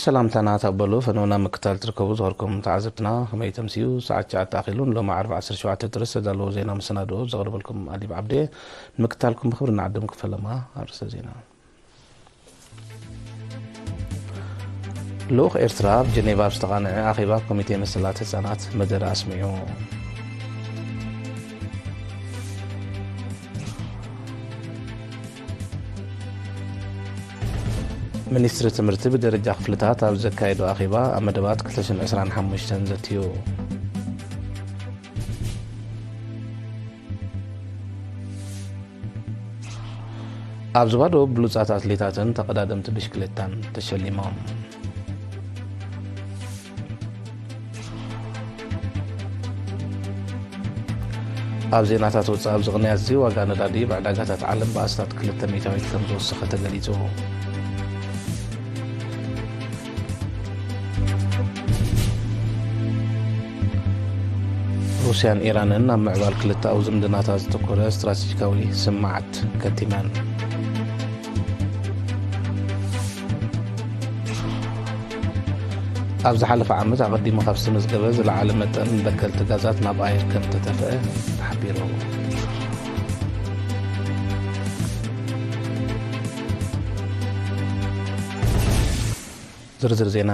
ሰላምታና ተቐበሉ። ፈነውና ምክታል ትርከቡ ዝኸርኩም ተዓዘብትና፣ ከመይ ተምስዩ? ሰዓት ትሽዓተ ኣኺሉን ሎሚ ዓርቢ ዓሰርተ ሸውዓተ ጥሪ ዝተዳለወ ዜና መሰናድኦ ዘቕርበልኩም ኣሊብ ዓብዴ። ንምክታልኩም ብኽብሪ ንዓድም ክፈለማ። ኣርእስተ ዜና። ልኡኽ ኤርትራ ኣብ ጀኔቫ ኣብ ዝተቓንዐ ኣኼባ ኮሚቴ መሰላት ህጻናት መደረ ኣስሚዑ። ሚኒስትሪ ትምህርቲ ብደረጃ ክፍልታት ኣብ ዘካየዶ ኣኼባ ኣብ መደባት ክልተ ሽሕን ዕስራን ሓሙሽተን ዘትዩ። ኣብ ዞባ ደቡብ ብሉጻት ኣትሌታትን ተቐዳደምቲ ብሽክሌታን ተሸሊሞም። ኣብ ዜናታት ወጻኢ፣ ኣብዚ ቅንያት እዚ ዋጋ ነዳዲ ብዕዳጋታት ዓለም ብኣስታት ክልተ ሚእታዊት ከም ዝወሰኸ ተገሊጹ። ሩስያን ኢራንን ኣብ ምዕባል ክልተኣዊ ዝምድናታት ዘተኮረ ስትራቴጂካዊ ስምምዓት ከቲመን። ኣብ ዝሓለፈ ዓመት ኣቐዲሙ ካብ ዝተመዝገበ ዝለዓለ መጠን በከልቲ ጋዛት ናብ ኣየር ከም እተተፍአ ተሓቢሩ። ዝርዝር ዜና።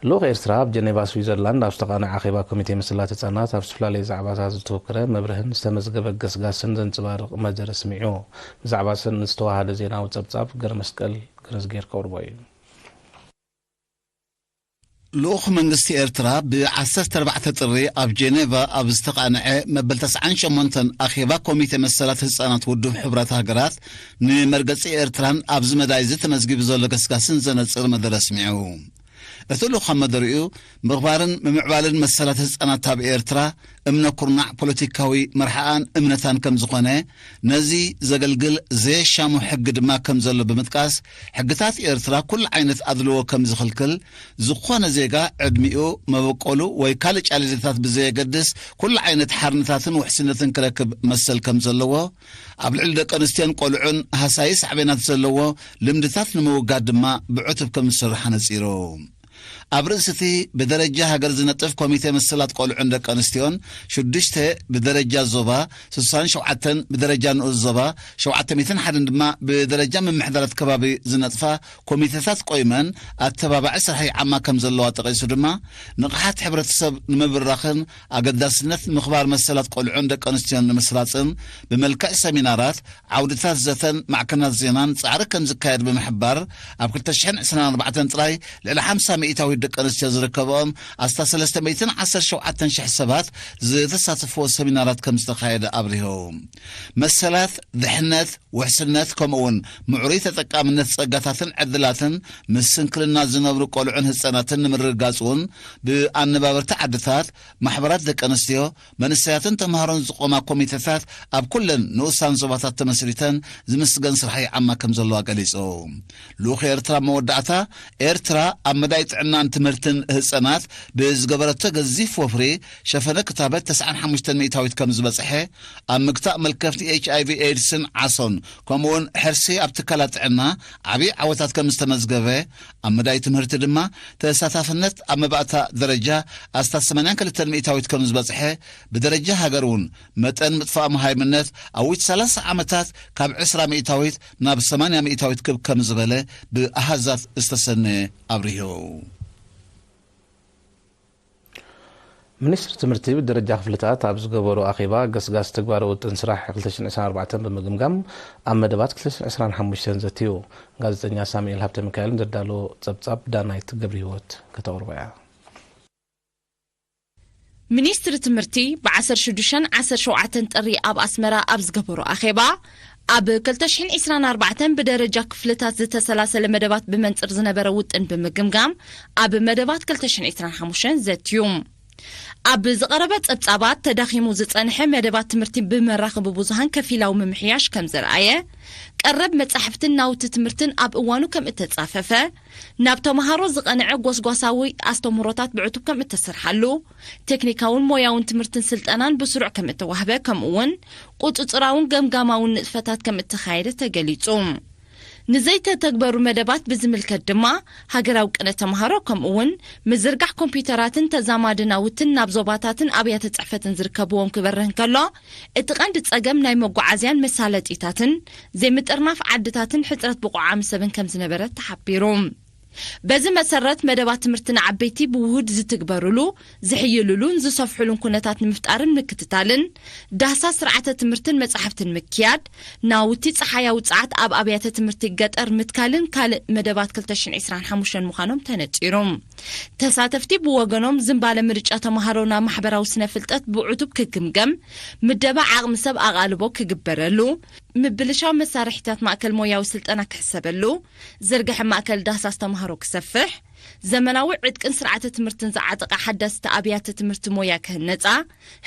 ልኡኽ ኤርትራ ኣብ ጀኔቫ ስዊዘርላንድ ኣብ ዝተቓነዐ ኣኼባ ኮሚቴ መሰላት ህጻናት ኣብ ዝተፈላለዩ ዛዕባታት ዝተወከረ መብርህን ዝተመዝገበ ገስጋስን ዘንጸባርቕ መደረ ስሚዑ። ብዛዕባ ሰን ዝተዋሃደ ዜናዊ ጸብጻብ ገረ መስቀል ገረዝጌር ከቕርቦ እዩ። ልኡኽ መንግስቲ ኤርትራ ብ ዓሰርተ ኣርባዕተ ጥሪ ኣብ ጀኔቫ ኣብ ዝተቓንዐ መበል ተስዓን ሸሞንተን ኣኼባ ኮሚቴ መሰላት ህጻናት ውድብ ሕቡራት ሃገራት ንመርገጺ ኤርትራን ኣብዚ መዳይ እዚ ተመዝጊቡ ዘሎ ገስጋስን ዘነጽር መደረ ስሚዑ። እቲ ልኡኽ ኣብ መደርኡ፣ ምኽባርን ምምዕባልን መሰላት ህጻናት ኣብ ኤርትራ እምነ ኩርናዕ ፖለቲካዊ መርሓኣን እምነታን ከም ዝኾነ፣ ነዚ ዘገልግል ዘየሻሙ ሕጊ ድማ ከም ዘሎ ብምጥቃስ፣ ሕግታት ኤርትራ ኩሉ ዓይነት ኣድልዎ ከም ዝኽልክል፣ ዝኾነ ዜጋ ዕድሚኡ፣ መበቆሉ ወይ ካልእ ጫሌታታት ብዘየገድስ፣ ኩሉ ዓይነት ሓርነታትን ውሕስነትን ክረክብ መሰል ከም ዘለዎ፣ ኣብ ልዕሊ ደቂ ኣንስትዮን ቆልዑን ሃሳዪ ሳዕቤናት ዘለዎ ልምድታት ንምውጋድ ድማ ብዕቱብ ከም ዝሰርሕ ኣነጺሩ። ኣብ ርእሲ እቲ ብደረጃ ሃገር ዝነጥፍ ኮሚቴ መሰላት ቆልዑን ደቂ ኣንስትዮን፣ ሽዱሽተ ብደረጃ ዞባ፣ ስሳን ሸውዓተን ብደረጃ ንኡስ ዞባ፣ ሸውዓተ ሚእትን ሓደን ድማ ብደረጃ ምምሕዳራት ከባቢ ዝነጥፋ ኮሚቴታት ቆይመን ኣተባባዒ ስራሕ ይዓማ ከም ዘለዋ ጠቒሱ ድማ፣ ንቕሓት ሕብረተሰብ ንምብራኽን ኣገዳስነት ምኽባር መሰላት ቆልዑን ደቂ ኣንስትዮን ንምስራጽን ብመልክዕ ሰሚናራት፣ ዓውድታት ዘተን ማዕከናት ዜናን ጻዕሪ ከም ዝካየድ ብምሕባር፣ ኣብ ክልተ ሽሕን ዕስራን ኣርባዕተን ጥራይ ልዕሊ ሓምሳ ሚእታዊት ደቂ ኣንስትዮ ዝርከብኦም ኣስታት ሰለስተ ሚእትን ዓሰርተ ሸውዓተን ሽሕ ሰባት ዝተሳተፍዎ ሰሚናራት ከም ዝተኻየደ ኣብሪሁ። መሰላት፣ ድሕነት፣ ውሕስነት፣ ከምኡ'ውን ምዕሩይ ተጠቃምነት ጸጋታትን ዕድላትን ምስ ስንክልና ዝነብሩ ቆልዑን ህጻናትን ንምርግጋጽ እውን ብኣነባበርቲ ዓድታት፣ ማሕበራት ደቂ ኣንስትዮ፣ መንእሰያትን ተምሃሮን ዝቖማ ኮሚተታት ኣብ ኩለን ንኡሳን ዞባታት ተመስሪተን ዝምስገን ስራሕ ይዓማ ከም ዘለዋ ገሊጹ። ልኡኽ ኤርትራ መወዳእታ፣ ኤርትራ ኣብ መዳይ ጥዕናን ትምህርትን ህጸናት ብዝገበረቶ ገዚፍ ወፍሪ ሸፈነ ክታበት ተስዓን ሓሙሽተን ሚእታዊት ከም ዝበጽሐ፣ ኣብ ምግታእ መልከፍቲ ኤች ኣይ ቪ ኤድስን ዓሶን ከምኡውን ሕርሲ ኣብ ትካላት ጥዕና ዓብዪ ዓወታት ከም ዝተመዝገበ፣ ኣብ መዳይ ትምህርቲ ድማ ተሳታፍነት ኣብ መባእታ ደረጃ ኣስታት ሰማንያን ክልተን ሚእታዊት ከም ዝበጽሐ፣ ብደረጃ ሃገር እውን መጠን ምጥፋእ መሃይምነት ኣብ ውሽጢ ሰላሳ ዓመታት ካብ ዕስራ ሚእታዊት ናብ ሰማንያ ሚእታዊት ክብ ከም ዝበለ ብኣሃዛት ዝተሰነየ ኣብሪሁ። ሚኒስትሪ ትምህርቲ ብደረጃ ክፍልታት ኣብ ዝገበሮ ኣኼባ ገስጋስ ተግባራዊ ውጥን ስራሕ ክልተ ሽሕን ዕስራን ኣርባዕተን ብምግምጋም ኣብ መደባት ክልተ ሽሕን ዕስራን ሓሙሽተን ዘትዩ። ጋዜጠኛ ሳሙኤል ሃብተ ሚካኤል ንዘዳለዎ ጸብጻብ ዳናይት ገብረ ህይወት ከተቕርቦ እያ። ሚኒስትሪ ትምህርቲ ብ ዓሰርተ ሽዱሽተን ዓሰርተ ሸውዓተን ጥሪ ኣብ ኣስመራ ኣብ ዝገበሮ ኣኼባ፣ ኣብ ክልተ ሽሕን ዕስራን ኣርባዕተን ብደረጃ ክፍልታት ዝተሰላሰለ መደባት ብመንጽር ዝነበረ ውጥን ብምግምጋም፣ ኣብ መደባት ክልተ ሽሕን ዕስራን ሓሙሽተን ዘትዩ። ኣብ ዝቐረበ ጸብጻባት፣ ተዳኺሙ ዝጸንሐ መደባት ትምህርቲ ብመራኸቢ ብዙሃን ከፊላዊ ምምሕያሽ ከም ዘርኣየ፣ ቀረብ መጻሕፍትን ናውቲ ትምህርትን ኣብ እዋኑ ከም እተጻፈፈ፣ ናብ ተመሃሮ ዝቐንዐ ጎስጓሳዊ ኣስተምህሮታት ብዕቱብ ከም እተሰርሓሉ፣ ቴክኒካውን ሞያውን ትምህርትን ስልጠናን ብስሩዕ ከም እተዋህበ፣ ከምኡ'ውን ቁጽጽራውን ገምጋማውን ንጥፈታት ከም እተኻየደ ተገሊጹ። ንዘይተተግበሩ መደባት ብዝምልከት ድማ፣ ሃገራዊ ቅነ ተምሃሮ፣ ከምኡ እውን ምዝርጋሕ ኮምፒውተራትን ተዛማዲ ናውትን ናብ ዞባታትን ኣብያተ ጽሕፈትን ዝርከብዎም ክበርህ እንከሎ፣ እቲ ቀንዲ ጸገም ናይ መጓዓዝያን መሳለጢታትን ዘይምጥርናፍ ዓድታትን ሕጽረት ብቑዓሚ ሰብን ከም ዝነበረ ተሓቢሩ። በዚ መሰረት፣ መደባት ትምህርቲ ንዓበይቲ ብውሁድ ዝትግበሩሉ፣ ዝሕይልሉን ዝሰፍሑሉን ኩነታት ንምፍጣርን ምክትታልን፣ ዳህሳስ ስርዓተ ትምህርትን መጻሕፍትን ምክያድ፣ ናውቲ ጸሓያዊ ጸዓት ኣብ ኣብያተ ትምህርቲ ገጠር ምትካልን ካልእ መደባት ክልተ ሽሕን ዕስራን ሓሙሽተን ምዃኖም ተነጺሩ። ተሳተፍቲ ብወገኖም፣ ዝንባለ ምርጫ ተምሃሮ ናብ ማሕበራዊ ስነ ፍልጠት ብዕቱብ ክግምገም፣ ምደባ ዓቕሚ ሰብ ኣቓልቦ ክግበረሉ፣ ምብልሻው መሳርሒታት ማእከል ሞያዊ ስልጠና ክሕሰበሉ፣ ዝርግሐ ማእከል ዳህሳስ ተምሃሮ ክሰፍሕ፣ ዘመናዊ ዕጥቅን ስርዓተ ትምህርትን ዝዓጠቓ ሓዳስቲ ኣብያተ ትምህርቲ ሞያ ክህነጻ፣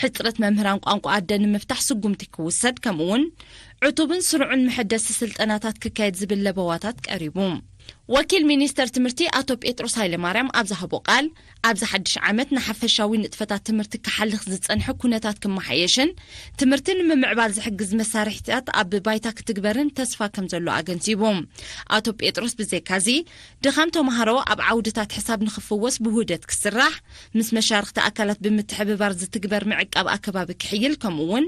ሕጽረት መምህራን ቋንቋ ኣደ ንምፍታሕ ስጉምቲ ክውሰድ፣ ከምኡውን ዕቱብን ስሩዕን መሐደሲ ስልጠናታት ክካየድ ዝብል ለበዋታት ቀሪቡ። ወኪል ሚኒስተር ትምህርቲ ኣቶ ጴጥሮስ ሃይለማርያም ኣብ ዝሃቦ ቃል፣ ኣብዚ ሓድሽ ዓመት ንሓፈሻዊ ንጥፈታት ትምህርቲ ክሓልኽ ዝጸንሐ ኩነታት ክመሓየሽን ትምህርቲ ንምምዕባል ዝሕግዝ መሳርሒታት ኣብ ባይታ ክትግበርን ተስፋ ከም ዘሎ ኣገንዚቡ። ኣቶ ጴጥሮስ ብዘይካዚ፣ ድኻም ተምሃሮ ኣብ ዓውድታት ሕሳብ ንኽፍወስ ብውህደት ክስራሕ፣ ምስ መሻርኽቲ ኣካላት ብምትሕብባር ዝትግበር ምዕቃብ ኣከባቢ ክሕይል፣ ከምኡ እውን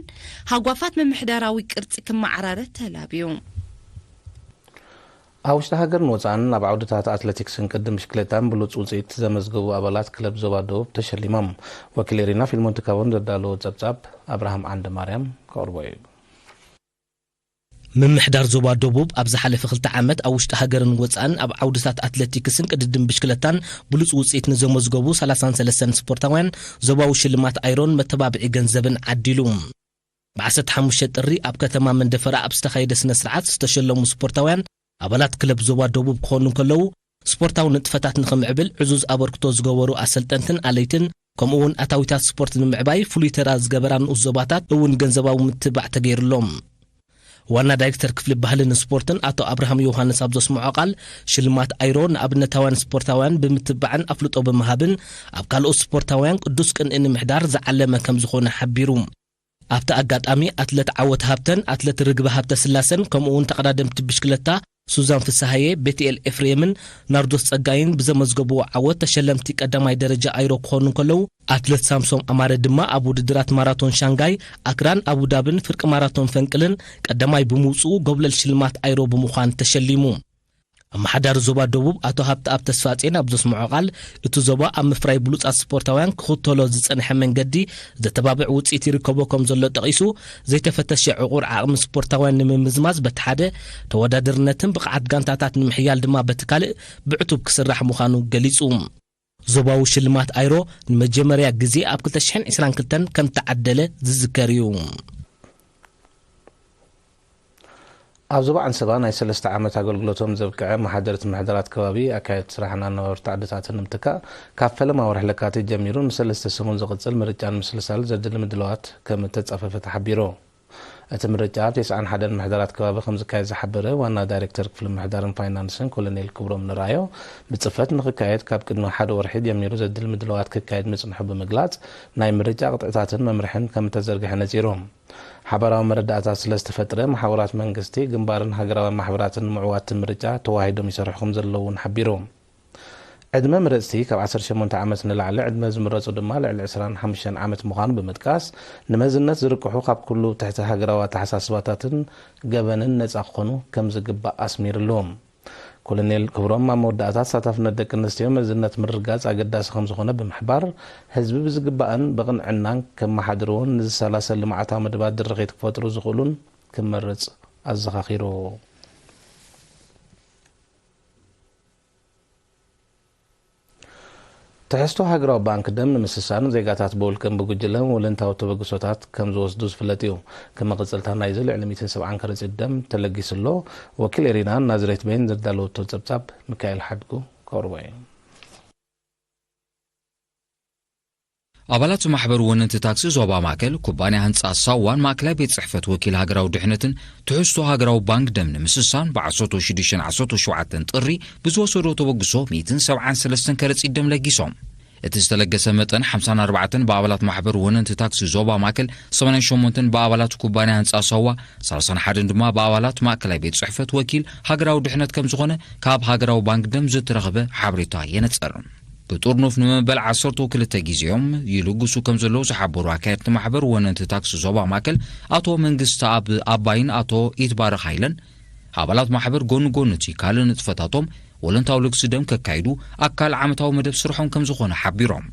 ሃጓፋት ምምሕዳራዊ ቅርጺ ክመዓራረ ተላብዩ። ኣብ ውሽጢ ሃገርን ወፃእን ኣብ ዓውድታት ኣትሌቲክስን ቅድም ብሽክሌታን ብሉፅ ውፅኢት ዘመዝገቡ ኣባላት ክለብ ዞባ ደቡብ ተሸሊሞም። ወኪል ኤሪና ፊልሞን ትካቦን ዘዳለዎ ፀብፃብ፣ ኣብርሃም ዓንደ ማርያም ከቕርቦ እዩ። ምምሕዳር ዞባ ደቡብ ኣብ ዝሓለፈ ክልተ ዓመት ኣብ ውሽጢ ሃገርን ወፃእን ኣብ ዓውድታት ኣትሌቲክስን ቅድድም ብሽክለታን ብሉፅ ውፅኢት ንዘመዝገቡ ሰላሳን ሰለስተን ስፖርታውያን ዞባዊ ሽልማት ኣይሮን መተባብዒ ገንዘብን ዓዲሉ። ብ ዓሰርተ ሓሙሽተ ጥሪ ኣብ ከተማ መንደፈራ ኣብ ዝተኻየደ ስነ ስርዓት ዝተሸለሙ ስፖርታውያን ኣባላት ክለብ ዞባ ደቡብ ክኾኑ እንከለዉ፣ ስፖርታዊ ንጥፈታት ንኽምዕብል ዕዙዝ ኣበርክቶ ዝገበሩ ኣሰልጠንትን ኣለይትን፣ ከምኡ እውን ኣታዊታት ስፖርት ንምዕባይ ፍሉይ ተራ ዝገበራ ንኡስ ዞባታት እውን ገንዘባዊ ምትብባዕ ተገይሩሎም። ዋና ዳይሬክተር ክፍሊ ባህልን ስፖርትን ኣቶ ኣብርሃም ዮሃንስ ኣብ ዘስምዖ ቃል፣ ሽልማት ኣይሮ ንኣብነታውያን ስፖርታውያን ብምትብባዕን ኣፍልጦ ብምሃብን ኣብ ካልኦት ስፖርታውያን ቅዱስ ቅንኢ ንምሕዳር ዝዓለመ ከም ዝኾነ ሓቢሩ። ኣብቲ ኣጋጣሚ ኣትለት ዓወት ሃብተን ኣትለት ርግበ ሃብተ ስላሰን ከምኡ እውን ተቐዳደምቲ ብሽክለታ ሱዛን ፍስሃየ፣ ቤትኤል ኤፍሬምን ናርዶስ ጸጋይን ብዘመዝገብዎ ዓወት ተሸለምቲ ቀዳማይ ደረጃ ኣይሮ ክኾኑ እንከለዉ፣ ኣትለት ሳምሶም ኣማረ ድማ ኣብ ውድድራት ማራቶን ሻንጋይ፣ ኣክራን፣ ኣቡዳብን ፍርቂ ማራቶን ፈንቅልን ቀዳማይ ብምውፅኡ ጎብለል ሽልማት ኣይሮ ብምዃን ተሸሊሙ። ኣመሓዳሪ ዞባ ደቡብ ኣቶ ሃብተኣብ ተስፋጼን ኣብ ዘስምዖ ቃል፣ እቲ ዞባ ኣብ ምፍራይ ብሉጻት ስፖርታውያን ክኽተሎ ዝጸንሐ መንገዲ ዘተባብዕ ውጽኢት ይርከቦ ከም ዘሎ ጠቒሱ፣ ዘይተፈተሸ ዕቑር ዓቕሚ ስፖርታውያን ንምምዝማዝ በቲ ሓደ፣ ተወዳደርነትን ብቕዓት ጋንታታት ንምሕያል ድማ በቲ ካልእ ብዕቱብ ክስራሕ ምዃኑ ገሊጹ። ዞባዊ ሽልማት ኣይሮ ንመጀመርያ ግዜ ኣብ ክልተ ሽሕን ዕስራን ክልተን ከም ተዓደለ ዝዝከር እዩ። ኣብ ዞባ ዓንሰባ ናይ ሰለስተ ዓመት ኣገልግሎቶም ዘብቅዐ መሓደርቲ ምሕደራት ከባቢ፣ ኣካየድቲ ስራሕን ኣነባበርቲ ዓድታትን ንምትካእ ካብ ፈለማ ወርሒ ለካቲት ጀሚሩ ንሰለስተ ሰሙን ዝቕጽል ምርጫ ንምስልሳል ዘድሊ ምድላዋት ከም እተጻፈፈ ተሓቢሩ። እቲ ምርጫ ኣብ ተስዓን ሓደን ምሕደራት ከባቢ ከም ዝካየድ ዝሓበረ ዋና ዳይሬክተር ክፍሊ ምሕዳርን ፋይናንስን ኮሎኔል ክብሮም ንርኣዮ፣ ብጽፈት ንኽካየድ ካብ ቅድሚ ሓደ ወርሒ ጀሚሩ ዘድሊ ምድላዋት ክካየድ ምጽንሑ ብምግላጽ፣ ናይ ምርጫ ቅጥዕታትን መምርሕን ከም እተዘርግሐ ነጺሩ። ሓባራዊ መረዳእታ ስለ ዝተፈጥረ፣ መሓውራት መንግስቲ፣ ግንባርን ሃገራውያን ማሕበራትን ንምዕዋት እቲ ምርጫ ተዋሂዶም ይሰርሑ ከም ዘለዉ እውን ሓቢሩ። ዕድመ መረጽቲ ካብ ዓሰርተ ሸሞንተ ዓመት ንላዕሊ፣ ዕድመ ዝምረጹ ድማ ልዕሊ ዕስራን ሓሙሽተን ዓመት ምዃኑ ብምጥቃስ፣ ንመዝነት ዝርቅሑ ካብ ኩሉ ትሕቲ ሃገራዊ ኣተሓሳስባታትን ገበንን ነጻ ክኾኑ ከም ዝግባእ ኣስሚርሉ። ኮሎኔል ክብሮም ኣብ መወዳእታ፣ ተሳታፍነት ደቂ ኣንስትዮ መዝነት ምርግጋጽ ኣገዳሲ ከም ዝኾነ ብምሕባር፣ ህዝቢ ብዝግባእን ብቕንዕናን ከመሓድርዎን ንዝሰላሰል ልምዓታዊ መደባት ድርኺት ክፈጥሩ ዝኽእሉን ክመርጽ ኣዘኻኺሩ። ትሕዝቶ ሃገራዊ ባንክ ደም ንምስሳን ዜጋታት ብውልቅን ብጉጅለን ውልንታዊ ተበግሶታት ከም ዝወስዱ ዝፍለጥ እዩ። ከም መቐጸልታ ናይዚ ልዕሊ ሚእትን ሰብዓን ከረጺት ደም ተለጊሱ ኣሎ። ወኪል ኤሪና ናዝሬት በይን ዘዳለወቶ ጸብጻብ ሚካኤል ሓድጉ ከቕርቦ እዩ። ኣባላት ማሕበር ወነንቲ ታክሲ ዞባ ማእከል፣ ኩባንያ ህንጻ ሳዋን ማእከላይ ቤት ጽሕፈት ወኪል ሃገራዊ ድሕነትን ትሕዝቶ ሃገራዊ ባንክ ደም ንምስሳን ብ ዓሰርተ ሽዱሽተን ዓሰርተ ሸውዓተን ጥሪ ብዝወሰዶ ተበግሶ ሚእትን ሰብዓን ሰለስተን ከረጺት ደም ለጊሶም። እቲ ዝተለገሰ መጠን ሓምሳን ኣርባዕተን ብኣባላት ማሕበር ወነንቲ ታክሲ ዞባ ማእከል፣ ሰማንያን ሸሞንተን ብኣባላት ኩባንያ ህንጻ ሳዋ፣ ሰላሳን ሓደን ድማ ብኣባላት ማእከላይ ቤት ጽሕፈት ወኪል ሃገራዊ ድሕነት ከም ዝኾነ ካብ ሃገራዊ ባንክ ደም ዝተረኽበ ሓበሬታ የነጽር። ብጥርኑፍ ንመበል ዓሰርተ ክልተ ግዜኦም ይልግሱ ከም ዘለዉ ዝሓበሩ ኣካየድቲ ማሕበር ወነንቲ ታክሲ ዞባ ማእከል ኣቶ መንግስቲ ኣብ ኣባይን ኣቶ ኢትባረኽ ሃይለን፣ ኣባላት ማሕበር ጎኒ ጎኒ እቲ ካልእ ንጥፈታቶም ወለንታዊ ልግሲ ደም ከካይዱ ኣካል ዓመታዊ መደብ ስርሖም ከም ዝኾነ ሓቢሮም።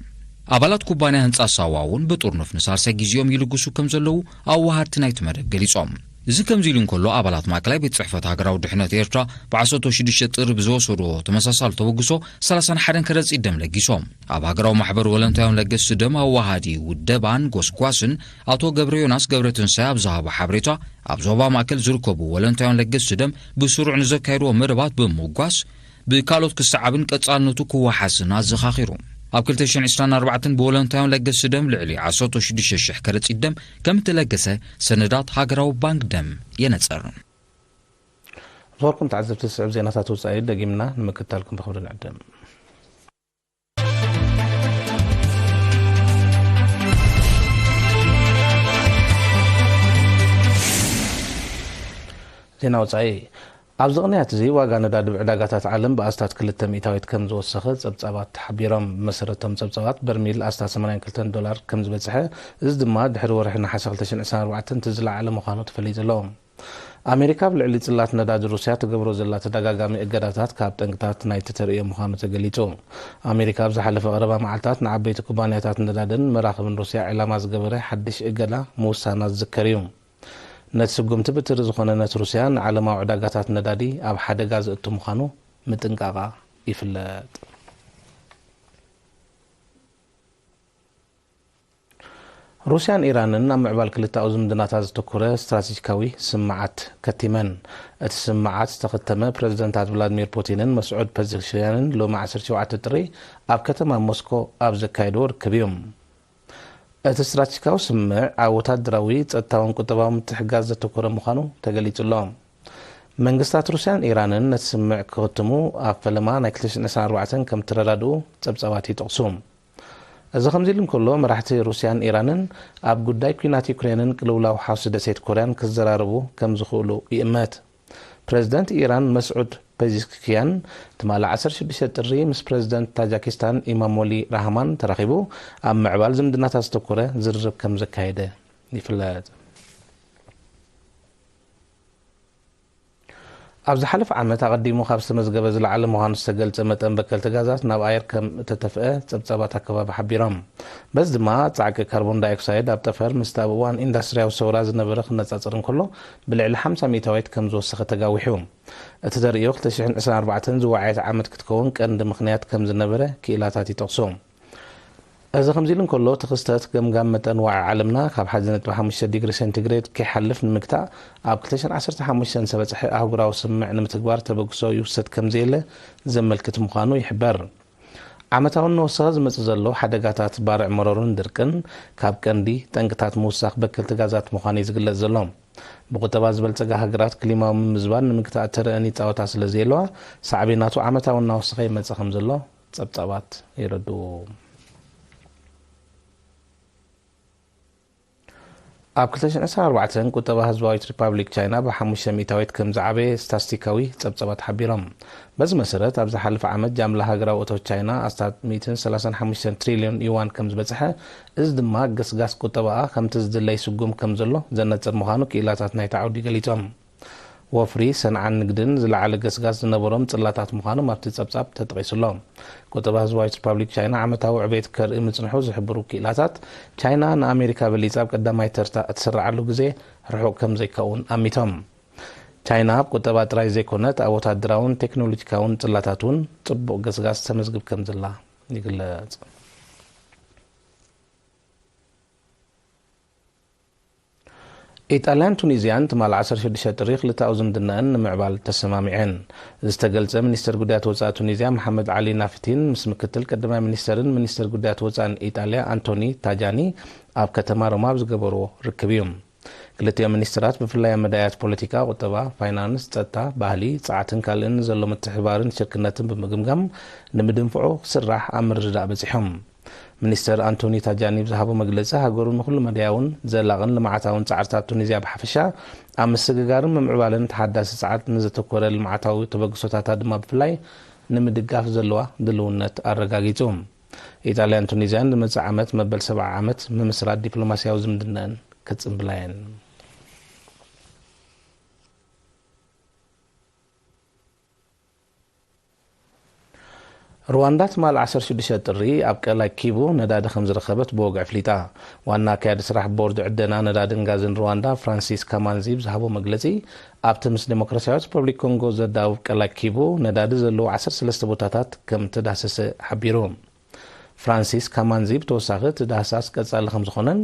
ኣባላት ኩባንያ ህንጻ ሳዋ እውን ብጥርኑፍ ንሳልሳይ ግዜኦም ይልግሱ ከም ዘለዉ ኣዋሃድቲ ናይቲ መደብ ገሊጾም። እዚ ከምዚ ኢሉ እንከሎ፣ ኣባላት ማእከላይ ቤት ጽሕፈት ሃገራዊ ድሕነት ኤርትራ ብ ዓሰርተ ሽዱሽተ ጥሪ ብዝወሰድዎ ተመሳሳሊ ተበግሶ ሰላሳን ሓደን ከረጺት ደም ለጊሶም። ኣብ ሃገራዊ ማሕበር ወለንታውያን ለገስቲ ደም ኣዋሃዲ ውደባን ጎስጓስን ኣቶ ገብረ ዮናስ ገብረ ትንሳኤ ኣብ ዝሃቦ ሓበሬታ፣ ኣብ ዞባ ማእከል ዝርከቡ ወለንታውያን ለገስቲ ደም ብስሩዕ ንዘካየድዎ መደባት ብምውጓስ፣ ብካልኦት ክሰዓብን ቀጻልነቱ ክወሓስን ኣዘኻኺሩ። ኣብ ክልተ ሽሕን ዕስራን ኣርባዕተን ብወለንታውያን ለገስቲ ደም ልዕሊ ዓሰርተ ሽዱሽተ ሽሕ ከረጺት ደም ከም እተለገሰ ሰነዳት ሃገራዊ ባንክ ደም የነጽር። ዝኸበርኩም ተዓዘብቲ፣ ዝስዕብ ዜናታት ወጻኢ ደጊምና ንምክትታልኩም ብኽብሪ ንዕድም። ዜና ወጻኢ። ኣብዚ ቅንያት እዚ ዋጋ ነዳዲ ብዕዳጋታት ዓለም ብኣስታት ክልተ ሚእታዊት ከም ዝወሰኸ ጸብጻባት ተሓቢሮም። ብመሰረቶም ጸብጻባት፣ በርሚል ኣስታት ሰማንያን ክልተን ዶላር ከም ዝበጽሐ፣ እዚ ድማ ድሕሪ ወርሒ ነሓሰ ክልተ ሽሕን ዕስራን ኣርባዕተን እቲ ዝለዓለ ምዃኑ ተፈሊጡ ኣሎ። ኣሜሪካ ኣብ ልዕሊ ጽላት ነዳዲ ሩስያ ትገብሮ ዘላ ተደጋጋሚ እገዳታት ካብ ጠንቅታት ናይቲ ተርእዮ ምዃኑ ተገሊጹ። ኣሜሪካ ኣብ ዝሓለፈ ቀረባ መዓልታት ንዓበይቲ ኩባንያታት ነዳድን መራኽብን ሩስያ ዕላማ ዝገበረ ሓድሽ እገዳ ምውሳና ዝዝከር እዩ። ነቲ ስጉምቲ ብትሪ ዝኾነ ነቲ ሩስያ ንዓለማዊ ዕዳጋታት ነዳዲ ኣብ ሓደጋ ዘእቱ ምዃኑ ምጥንቃቓ ይፍለጥ። ሩስያን ኢራንን ኣብ ምዕባል ክልተኣዊ ዝምድናታት ዘተኮረ ስትራቴጂካዊ ስምምዓት ከቲመን። እቲ ስምምዓት ዝተኸተመ ፕረዚደንታት ቭላድሚር ፑቲንን መስዑድ ፐዚሽክያንን ሎሚ ዓሰርተ ሸውዓተ ጥሪ ኣብ ከተማ ሞስኮ ኣብ ዘካየድዎ ርክብ እዩ። እቲ ስትራቴጂካዊ ስምምዕ ኣብ ወታደራዊ፣ ጸጥታውን ቁጠባውን ምትሕግጋዝ ዘተኮረ ምዃኑ ተገሊጹ ኣሎ። መንግስታት ሩስያን ኢራንን ነቲ ስምምዕ ክኽትሙ ኣብ ፈለማ ናይ ክልተ ሽሕን ዕስራን ኣርባዕተን ከም እተረዳድኡ ጸብጻባት ይጠቕሱ። እዚ ከምዚ ኢሉ እንከሎ፣ መራሕቲ ሩስያን ኢራንን ኣብ ጉዳይ ኲናት ዩክሬንን ቅልውላው ሓውሲ ደሴት ኮርያን ክዘራረቡ ከም ዝኽእሉ ይእመት። ፕረዚደንት ኢራን መስዑድ ፐዚሽክያን ትማሊ ዓሰርተ ሽዱሽተ ጥሪ ምስ ፕረዚደንት ታጃኪስታን ኢማሞሊ ራህማን ተራኺቡ ኣብ ምዕባል ዝምድናታት ዘተኮረ ዝርርብ ከም ዘካየደ ይፍለጥ። ኣብ ዝሓለፈ ዓመት ኣቐዲሙ ካብ ዝተመዝገበ ዝለዓለ ምዃኑ ዝተገልጸ መጠን በከልቲ ጋዛት ናብ ኣየር ከም እተተፍአ ጸብጻባት ኣከባቢ ሓቢሮም። በዚ ድማ ጻዕቂ ካርቦን ዳይኦክሳይድ ኣብ ጠፈር ምስቲ ኣብ እዋን ኢንዳስትርያዊ ሰውራ ዝነበረ ክነጻጸር እንከሎ ብልዕሊ ሓምሳ ሚእታዊት ከም ዝወሰኸ ተጋዊሑ። እቲ ተርእዮ ክልተ ሽሕን ዕስራን ኣርባዕተን ዝወዓየት ዓመት ክትከውን ቀንዲ ምኽንያት ከም ዝነበረ ክኢላታት ይጠቕሱ። እዚ ከምዚ ኢሉ እንከሎ፣ እቲ ክስተት ገምጋም መጠን ዋዒ ዓለምና ካብ ሓደ ነጥቢ ሓሙሽተ ዲግሪ ሴንቲግሬድ ከይሓልፍ ንምግታእ ኣብ ክልተ ሽሕን ዓሰርተ ሓሙሽተን ዝተበጽሐ ኣህጉራዊ ስምምዕ ንምትግባር ተበግሶ ይውሰድ ከም ዘየለ ዘመልክት ምዃኑ ይሕበር። ዓመታዊ እናወሰኸ ዝመጽእ ዘሎ ሓደጋታት ባርዕ መሮርን ድርቅን ካብ ቀንዲ ጠንቅታት ምውሳኽ በከልቲ ጋዛት ምዃኑ እዩ ዝግለጽ ዘሎ። ብቁጠባ ዝበልጸጋ ሃገራት ክሊማዊ ምምዝባል ንምግታእ ተረአን ይጻወታ ስለ ዘየለዋ፣ ሳዕቤናቱ ዓመታዊ እናወሰኸ ይመጽእ ከም ዘሎ ጸብጻባት የረድኡ። ኣብ ክልተ ሽሕን ዕስራን ኣርባዕተን ቁጠባ ህዝባዊት ሪፓብሊክ ቻይና ብሓሙሽተ ሚእታዊት ከም ዝዓበየ ስታስቲካዊ ጸብጻባት ሓቢሮም። በዚ መሰረት፣ ኣብ ዝሓለፈ ዓመት ጃምላ ሃገራዊ እቶት ቻይና ኣስታት ሚእትን ሰላሳን ሓሙሽተን ትሪልዮን ዩዋን ከም ዝበጽሐ፣ እዚ ድማ ገስጋስ ቁጠባኣ ከምቲ ዝድለ ይስጉም ከም ዘሎ ዘነጽር ምዃኑ ክኢላታት ናይቲ ዓውዲ ገሊጾም። ወፍሪ፣ ሰንዓን ንግድን ዝለዓለ ገስጋስ ዝነበሮም ጽላታት ምዃኖም ኣብቲ ጸብጻብ ተጠቒሱ ኣሎ። ቁጠባ ህዝባዊት ሪፓብሊክ ቻይና ዓመታዊ ዕቤት ከርኢ ምጽንሑ ዝሕብሩ ክኢላታት፣ ቻይና ንኣሜሪካ በሊጻ ኣብ ቀዳማይ ተርታ እትስረዓሉ ግዜ ርሑቕ ከም ዘይከውን ኣሚቶም። ቻይና ኣብ ቁጠባ ጥራይ ዘይኮነት፣ ኣብ ወታደራውን ቴክኖሎጂካውን ጽላታት እውን ጽቡቕ ገስጋስ ተመዝግብ ከም ዘላ ይግለጽ። ኢጣልያን ቱኒዝያን ትማሊ ዓሰርተ ሽዱሽተ ጥሪ ክልተኣዊ ዝምድናኣን ንምዕባል ተሰማሚዐን። ዝተገልጸ፣ ሚኒስተር ጉዳያት ወጻኢ ቱኒዝያ መሓመድ ዓሊ ናፍቲን ምስ ምክትል ቀዳማይ ሚኒስተርን ሚኒስተር ጉዳያት ወጻእን ኢጣልያ ኣንቶኒ ታጃኒ ኣብ ከተማ ሮማ ኣብ ዝገበርዎ ርክብ እዩ። ክልቲኦም ሚኒስተራት ብፍላይ ኣብ መዳያት ፖለቲካ፣ ቁጠባ፣ ፋይናንስ፣ ጸጥታ፣ ባህሊ፣ ጸዓትን ካልእን ዘሎ ምትሕብባርን ሽርክነትን ብምግምጋም ንምድንፍዑ ክስራሕ ኣብ ምርድዳእ በጺሖም። ሚኒስተር ኣንቶኒ ታጃኒ ብዝሃቦ መግለጺ፣ ሃገሩ ንኹሉ መዳያውን ዘላቕን ልምዓታውን ጻዕርታት ቱኒዝያ ብሓፈሻ፣ ኣብ ምስግጋርን ምምዕባልን ተሓዳሲ ጸዓት ንዘተኮረ ልምዓታዊ ተበግሶታታ ድማ ብፍላይ ንምድጋፍ ዘለዋ ድልውነት ኣረጋጊጹ። ኢጣልያን ቱኒዝያን ዝመጽእ ዓመት መበል ሰብዓ ዓመት ምምስራት ዲፕሎማስያዊ ዝምድናኣን ክጽንብላ እየን። ሩዋንዳ ትማል ዓሰርተ ሽዱሽተ ጥሪ ኣብ ቀላይ ኪቡ ነዳዲ ከም ዝረኸበት ብወግዒ ኣፍሊጣ። ዋና ኣካያዲ ስራሕ ቦርድ ዕደና ነዳድን ጋዝን ሩዋንዳ ፍራንሲስ ካማንዚ ብዝሃቦ መግለጺ፣ ኣብቲ ምስ ዴሞክራሲያዊት ሪፐብሊክ ኮንጎ ዘዳውብ ቀላይ ኪቡ ነዳዲ ዘለዎ ዓሰርተ ሰለስተ ቦታታት ከም ተዳህሰሰ ሓቢሩ። ፍራንሲስ ካማንዚ ብተወሳኺ እቲ ዳህሳስ ቀጻሊ ከም ዝኾነን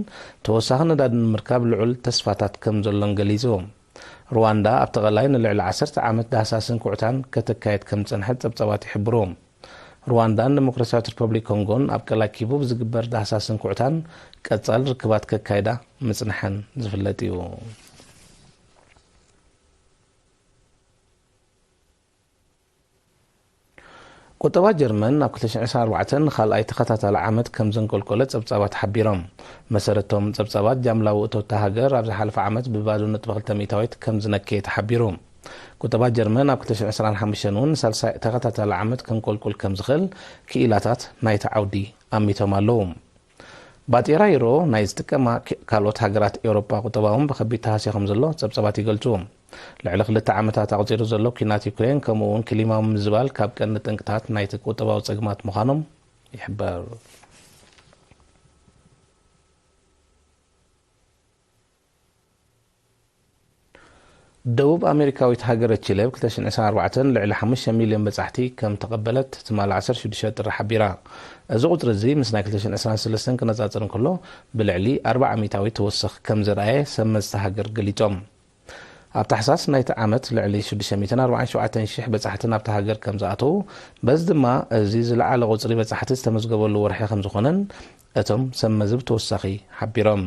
ተወሳኺ ነዳዲ ንምርካብ ልዑል ተስፋታት ከም ዘሎን ገሊጹ። ሩዋንዳ ኣብቲ ቀላይ ንልዕሊ ዓሰርተ ዓመት ዳህሳስን ኩዕታን ከተካየድ ከም ዝጸንሐት ጸብጻባት ይሕብሩ። ሩዋንዳን ዲሞክራሲያዊት ሪፐብሊክ ኮንጎን ኣብ ቀላይ ኪቡ ብዝግበር ዳህሳስን ኩዕታን ቀጻሊ ርክባት ከካይዳ ምጽንሐን ዝፍለጥ እዩ። ቁጠባ ጀርመን ኣብ ክልተ ሽሕን ዕስራን ኣርባዕተን ንኻልኣይ ተኸታታሊ ዓመት ከም ዘንቆልቆለ ጸብጻባት ሓቢሮም። መሰረቶም ጸብጻባት፣ ጃምላዊ እቶት እታ ሃገር ኣብ ዝሓለፈ ዓመት ብባዶ ነጥቢ ክልተ ሚእታዊት ከም ዝነከየ ተሓቢሩ። ቁጠባ ጀርመን ኣብ ክልተ ሽሕን ዕስራን ሓሙሽተን እውን ንሳልሳይ ተኸታታሊ ዓመት ከንቆልቁል ከም ዝኽእል ክኢላታት ናይቲ ዓውዲ ኣሚቶም ኣለዉ። ባጤራ ዩሮ ናይ ዝጥቀማ ክ-፣ ካልኦት ሃገራት ኤውሮጳ ቁጠባውን ብኸቢድ ተሃስዩ ከም ዘሎ ጸብጻባት ይገልጹ። ልዕሊ ክልተ ዓመታት ኣቑጺሩ ዘሎ ኲናት ዩክሬን፣ ከምኡ እውን ክሊማዊ ምዝባል ካብ ቀንዲ ጠንቅታት ናይቲ ቁጠባዊ ጸገማት ምዃኖም ይሕበር። ደቡብ ኣሜሪካዊት ሃገረ ቺለ ኣብ ክልተ ሽሕን ዕስራን ኣርባዕተን ልዕሊ ሓሙሽተ ሚልዮን በጻሕቲ ከም ተቐበለት ትማል ዓሰርተ ሽዱሽተ ጥሪ ሓቢራ። እዚ ቁጽሪ እዚ ምስ ናይ ክልተ ሽሕን ዕስራን ሰለስተን ክነጻጸር እንከሎ ብልዕሊ ኣርብዓ ሚእታዊት ተወሰኽ ከም ዘርኣየ ሰብ መዚ እታ ሃገር ገሊጾም። ኣብ ታሕሳስ ናይቲ ዓመት ልዕሊ ሽዱሽተ ሚእትን ኣርባዓን ሸውዓተን ሽሕ በጻሕቲ ናብታ ሃገር ከም ዝኣተዉ፣ በዚ ድማ እዚ ዝለዓለ ቁጽሪ በጻሕቲ ዝተመዝገበሉ ወርሒ ከም ዝኾነን እቶም ሰብ መዚ ብተወሳኺ ሓቢሮም።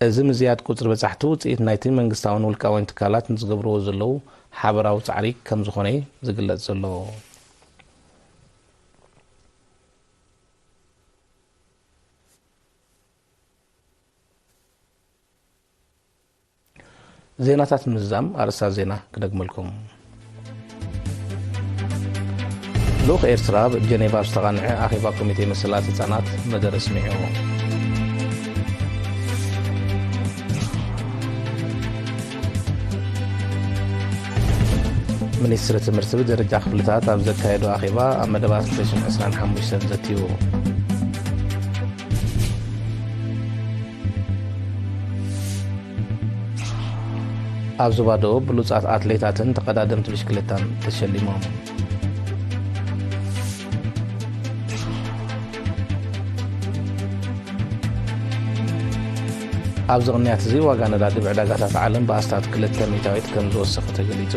እዚ ምዝያድ ቁጽሪ በጻሕቲ ውጽኢት ናይቲ መንግስታውን ውልቃውን ትካላት ንዝገብርዎ ዘለዉ ሓበራዊ ጻዕሪ ከም ዝኾነ እዩ ዝግለጽ ዘሎ። ዜናታት ምዝዛም ኣርእስታት ዜና ክደግመልኩም። ልኡኽ ኤርትራ ኣብ ጀኔቫ ኣብ ዝተቓንዐ ኣኼባ ኮሚቴ መሰላት ህጻናት መደረ ኣስሚዑ። ሚኒስትሪ ትምህርቲ ብደረጃ ክፍልታት ኣብ ዘካየዶ ኣኼባ ኣብ መደባት ክልተ ሽሕን ዕስራን ሓሙሽተን ዘትዩ። ኣብ ዞባ ደቡብ ብሉጻት ኣትሌታትን ተቐዳደምቲ ብሽክለታን ተሸሊሞም። ኣብዚ ቅንያት እዚ ዋጋ ነዳዲ ብዕዳጋታት ዓለም ብኣስታት ክልተ ሚእታዊት ከም ዝወሰኸ ተገሊጹ።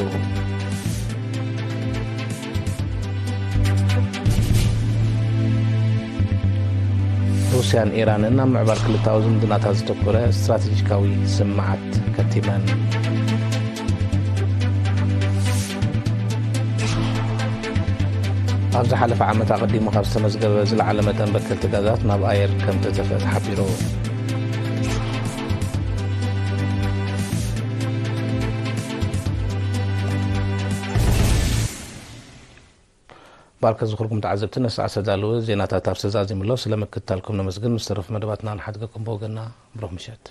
ሩስያን ኢራንን ኣብ ምዕባል ክልታዊ ዝምድናታት ዘተኮረ ስትራቴጂካዊ ስምምዓት ከቲመን። ኣብ ዝሓለፈ ዓመት ኣቐዲሙ ካብ ዝተመዝገበ ዝለዓለ መጠን በከልቲ ጋዛት ናብ ኣየር ከም ተተፍአ ተሓቢሩ። ባርከ ዝኽርኩም ተዓዘብቲ፣ ነሰዓ ዝተዳለወ ዜናታት ኣብ ሰዛዚም ኣሎ። ስለ ምክትታልኩም ነመስግን። ምስ ተረፉ መደባትና ንሓድገኩም ብወገንና። ብሩኽ ምሸት።